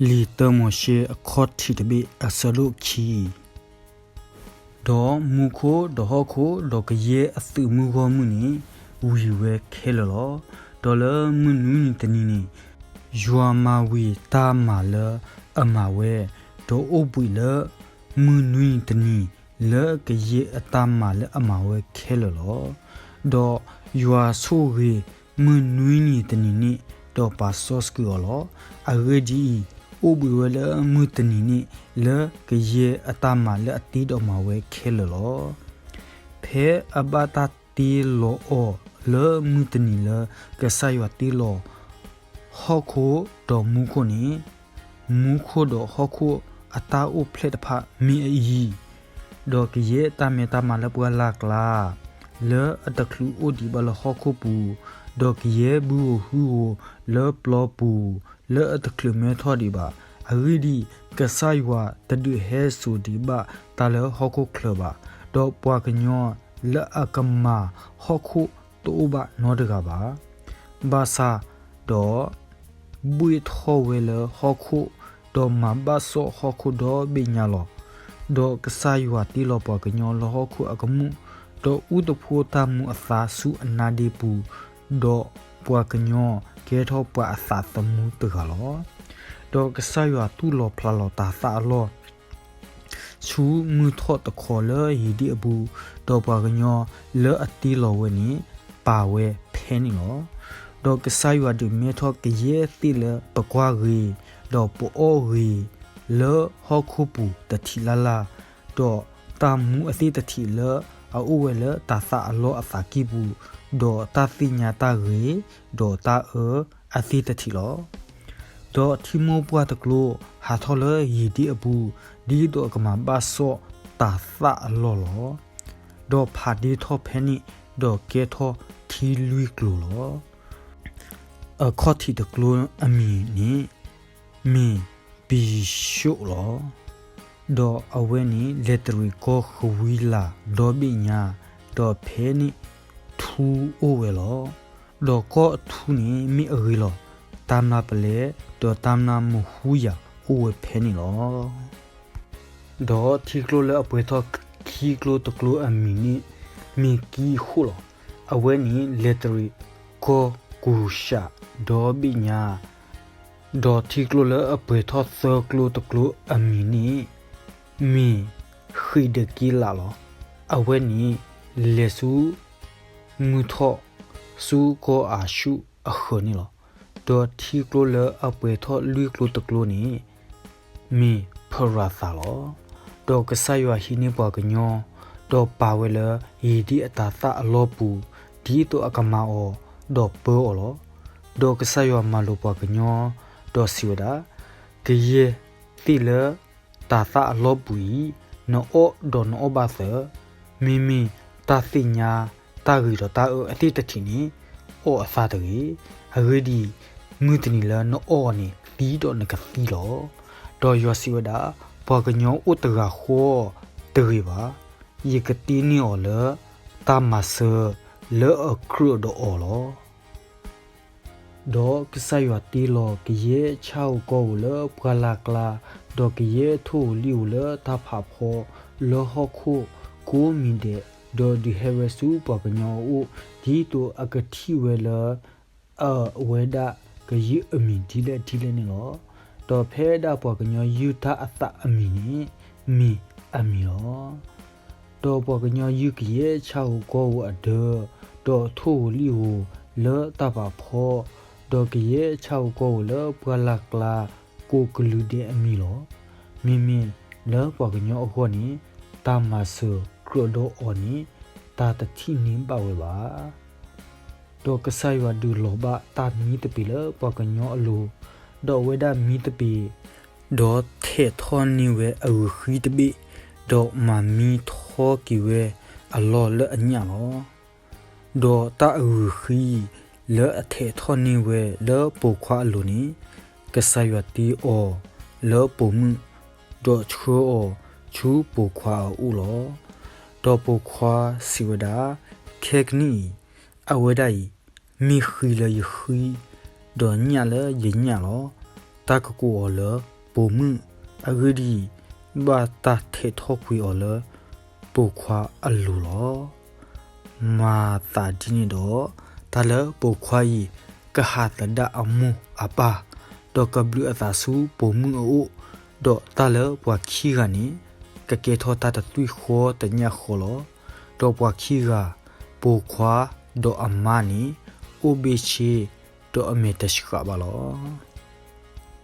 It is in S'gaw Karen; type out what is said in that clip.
လံာ်တၢမိၤၡ့အခီၣ်ထံးတဘ့ၣ်အဆၢဒိၣ်ခံ. ဒီးမူခိၣ်ဒီးဟီၣ်ခိၣ်ဒီးကယဲၢ်အသုးမုၢ်ဂီၢ်မုၢ်န့ၣ် ဝံၤဝဲခဲလၢာ်လီၤ. ဒီးလၢမုၢ်နွံနံၤတနံၤန့ၣ် ယွၤမၤဝံၤတၢ်မၤလၢအမၤဝဲ, ဒီးအိၣ်ဘှံးလၢမုၢ်နွံနံၤတနံၤ လၢကယဲၢ်အတၢ်မၤလၢအမၤဝဲခဲလၢာ်လီၤ. ဒီးယွၤဆိၣ်ဂ့ၤမုၢ်နွံနံၤတနံၤန့ၣ်, ဒီးပာ်စီဆှံအီၤလီၤ. အဂ့ၢ်ဒ်အံၤ, အိၣ်ဘှံးဝဲလၢမုၢ်တနံၤန့ၣ် လၢကယဲၢ်အတၢ်မၤလၢအတ့ဒီးမၤဝဲခဲလၢာ်လီၤ. ဖဲအဘၣ်တၢ်တ့လီၤအီၤလၢမုၢ်တနံၤလၢကစၢ်ယွၤတ့လီၤ ဟီၣ်ခိၣ်ဒီးမူခိၣ်န့ၣ်, မူခိၣ်ဒီးဟီၣ်ခိၣ်အတၢ်အိၣ်ဖျဲၣ်တဖၣ်မ့ၢ်အအံၤ, ဒီးကယဲၢ်တၢ်မဲတၢ်မါလၢပှၢ်လၢ်ကျါ လၢအတချုးအိၣ်ဒံးဘၣ်လၢဟီၣ်ခိၣ်ပူၤ, ဒီးကယဲၢ်ဘုဧိၤဟုဧိၤလၢပျီပူၤ လၢအတချုးမဲထီၣ်ဒံးဘၣ်. အဂ့ၢ်ဒ်အံၤ, ကစၢ်ယွၤတဒုးဟဲစိာ်ဒံးဘၣ်တၢ်လၢဟီၣ်ခိၣ်ချၢဘၣ်, ဒီးပှၤကညီလၢအကမၤဟီၣ်ခိၣ်တအိၣ်ဘၣ်နီတဂၤဘၣ်. ဘၣ်ဆၣ်ဒီး ဘှ့ၣ်ထီၣ်ဝဲလၢဟီၣ်ခိၣ်, ဒီးမၤဘၣ်စီၣ်ဟီၣ်ခိၣ်ဒီဘ့ၣ်ညါလီၤ. ဒီးကစၢ်ယွၤတ့လီၤပှၤကညီလၢဟီၣ်ခိၣ်အကမူၣ်, ဒီးအူတဖိတၢ်မူအသါဆူအနါဒ့ပူၤ, ဒီးပှၤကညီကဲထီၣ်ပှၤအသးသမူတဂၤလီၤ. ဒီးကစၢ်ယွၤတူၢ်လီၤဖျးလီၤတၤသၣ်အလီၢ် ဆူမုၢ်ထီၣ်တခီလၢဧ့ၤဒ့ၣ်အပူၤ, ဒီးပှၤကညီလၢအတ့လီၤဝဲန့ၣ် ပာ်ဝဲဖဲန့ၣ်လီၤ. ဒီးကစၢ်ယွၤဒုးမဲထီၣ်ကယဲၢ်သ့ၣ်လၢပကွၢ်ဂ့ၤ, ဒီးပအီၣ်ဂ့ၤ, လၢဟီၣ်ခိၣ်ပူၤတထံးလၢ်လၢ်, ဒီးတၢ်မူအသ့ၣ်တထံးလၢအအိၣ်ဝဲလၢတၤသၣ်အလီၢ်အသးကံၢ်ပူၤ, ဒီးတၢ်သ့ၣ်ညါတၢ်ဂ့ၤ, ဒီးတၢ်အၢအသ့ၣ်တထံးလီၤ. ဒီးထံမိၢ်ပှၢ်တကျိဟးထီၣ်လၢဧ့ၤဒ့ၣ်အပူၤ, ဒ်သိးအကမၤဘၣ်စီၣ်တၤသၣ်အလီၢ်လီၤ. ဒီးဖးဒ့ထီၣ်ဖဲန့ၣ်, ဒီးကဲထီၣ်ထံလွံၢ်ကျိၤလီၤ. အခီၣ်ထံးတကျိအမံၤန့ၣ် မ့ၢ်ပံၤၡိၣ်လီၤ. ဒီးအဝဲန့ၣ်လဲၤတရံးကီၢ်ဃဝံလၤဒီဘ့ၣ်ညါ, ဒီးဖဲန့ၣ်ထူအိၣ်ဝဲလီၤ. ဒီးကီၢ်အထူန့ၣ်မ့ၢ်အဂ့ၤလီၤ. တၢ်မျၢ်ပလဲ, ဒီးတၢ်မျၢ်မဟူယၤအိၣ်ဝဲဖဲန့ၣ်လီၤ. ဒီးထံကျိလၢအပှဲၤထီၣ်ခံကျိတကျိအမံၤန့ၣ် မ့ၢ်ကံၢ်ဃိၣ်လီၤ. အဝဲန့ၣ်လဲၤတရံးကီၢ်ကူၤၡးဒီဘ့ၣ်ညါ, ဒီးထံကျိလၢအပှဲၤထီၣ်သၢကျိတကျိအမံၤန့ၣ် မ့ၢ်ဃ့းဒက့လးလီၤ. အဝဲန့ၣ်လဲၤဆူ မုၢ်ထီၣ်ဆူကီၢ်အၤၡူၣ်အဃၢၤန့ၣ်လီၤ. ဒီးထံကျိလၢအပှဲၤထီၣ်လွံၢ်ကျိတကျိန့ၣ် မ့ၢ်ဖရၤသးလီၤ. ဒီးကစၢ်ယွၤဟံးန့ၢ်ပှၤကညီ, ဒီးပာ်ဝဲလၢဧ့ၤဒ့ၣ်အတၤသၣ်အလီၢ်ပူၤ, ဒ်သိးအကမၤအီၤ, ဒီးပၢအီၤလီၤ. ဒီးကစၢ်ယွၤမၤလိာ်ပှၤကညီ, ဒီးစံးဝဲဒၣ်, ကယဲၢ်သ့ၣ်လၢတၤသၣ်အလီၢ်ပူၤအံၤ, နအီၣ်ဒီးနအီၣ်ဘၣ်သၢ, မ့မ့ၢ်တၢ်သ့ၣ်ညါတၢ်ဂ့ၤဒီးတၢ်အၢအသ့ၣ်တထံးန့ၣ် အီၣ်အသါတဂ့ၤ. အဂ့ၢ်ဒ်အံၤ, မုၢ်တနံၤလၢနအီၣ်အီၤန့ၣ် သံဒီးနကသံလီၤ. ဒီးယွၤစံးဝဲဒၣ်, ပှၤကညီအိၣ်တဂၤဃီတဂ့ၤဘၣ်. ယကတ့န့ၢ်အီၤလၢတၢ်မၤစၢၤလၢအကြၢးဒီးအီၤလီၤ. ဒီးကစၢ်ယွၤတ့လီၤကယဲၢ်ဆၣ်ဧိၤကီၢ်ဧိၤလၢပှၢ်လၢ်ကျါ, ဒီးကယဲၢ်ထိၣ်ဧိၤလံၣ်ဧိၤလၢတၢ်ဖးဖီ, လၢဟီၣ်ခိၣ်ကိးမံၤဒဲး, ဒီးဒုးဟဲဝဲဆူပှၤကညီအအိၣ်, ဒ်သိးအကထံၣ်ဝဲလၢ အဝဲဒၣ်ကယုၢ်အမံၤဒ်လဲၣ်ဒ်လဲၣ်န့ၣ်လီၤ. ဒီးဖဲဒၣ်ပှၤကညီယုၢ်တၢ်အသးအမံၤန့ၣ် မ့ၢ်အမံၤလီၤ. ဒီးပှၤကညီယုၢ်ကယဲၢ်ဆၣ်ဧိၤကီၢ်ဧိၤအဒၢ, ဒီးထိၣ်ဧိၤလံၣ်ဧိၤလၢတၢ်ဖးဖီ, ဒီးကယဲၢ်ဆၣ်ဧိၤကီၢ်ဧိၤလၢပှၢ်လၢ်ကျါ ကိးကလုာ်ဒဲးအမံၤလီၤ. မ့မ့ၢ်လၢပှၤကညီအဂီၢ်န့ၣ် တၢ်မၤစၢၤကြၢးဒီးအီၤန့ၣ် တၢ်တထံၣ်န့ၢ်ဘၣ်ဝဲဘၣ်. ဒီးကစၢ်ယွၤဒုးလီၤဘၣ်တၢ်မံသပ့ၤလၢပှၤကညီအလိၤ, ဒီးအဝဲဒၣ်မံသပ့ၤ, ဒီးထဲးထီၣ်န့ၢ်ဝဲအဂုာ်ဃံတဘ့ၣ်, ဒီးမၤမံထီၣ်က့ၤဝဲအလီၢ်လၢအညၣ်လီၤ. ဒီးတၢ်အဂုာ်ဃံလၢအထဲးထီၣ်န့ၢ်ဝဲလၢပိာ်ခွါအလိၤန့ၣ်, ကစၢ်ယွၤတ့အီၤလၢပိာ်မုၣ်, ဒီးဆှၢအီၤဆူပိာ်ခွါအအိၣ်လီၤ. ဒီးပိာ်ခွါစံးဝဲဒၣ်, ခဲကနံၣ်အံၤ, အဝဲဒၣ်အံၤ မ့ၢ်ဃံလၢယဃံ, ဒီးညၣ်လၢယညၣ်လီၤ. တၢ် တၢ်ကကိးအီၤလၢပိာ်မုၣ်, အဂ့ၢ်ဒ်အံၤ, ဘၣ်တၢ်ထဲးထီၣ်ကွံာ်အီၤလၢပိာ်ခွါအလိၤလီၤ. မၤသးဒ်န့ၣ်ဒီး, တၢ်လၢပိာ်ခွါအံၤကဟးသဒၣ်အမိၢ်အပၢ်, ဒီးကဘျုးအသးဆူပိာ်မုၣ်အအိၣ်, ဒီးတၢ်လၢပှၤခံဂၤန့ၣ် ကကဲထီၣ်တၢ်တသွံၣ်ဃီတညၣ်ဃီလီၤ. ဒီးပှၤခံဂၤ, ပိာ်ခွါဒီးအမါန့ၣ် အိၣ်ဘ့ၣ်ဆ့ဒီးအမဲာ်တဆှးဘၣ်လီၤ.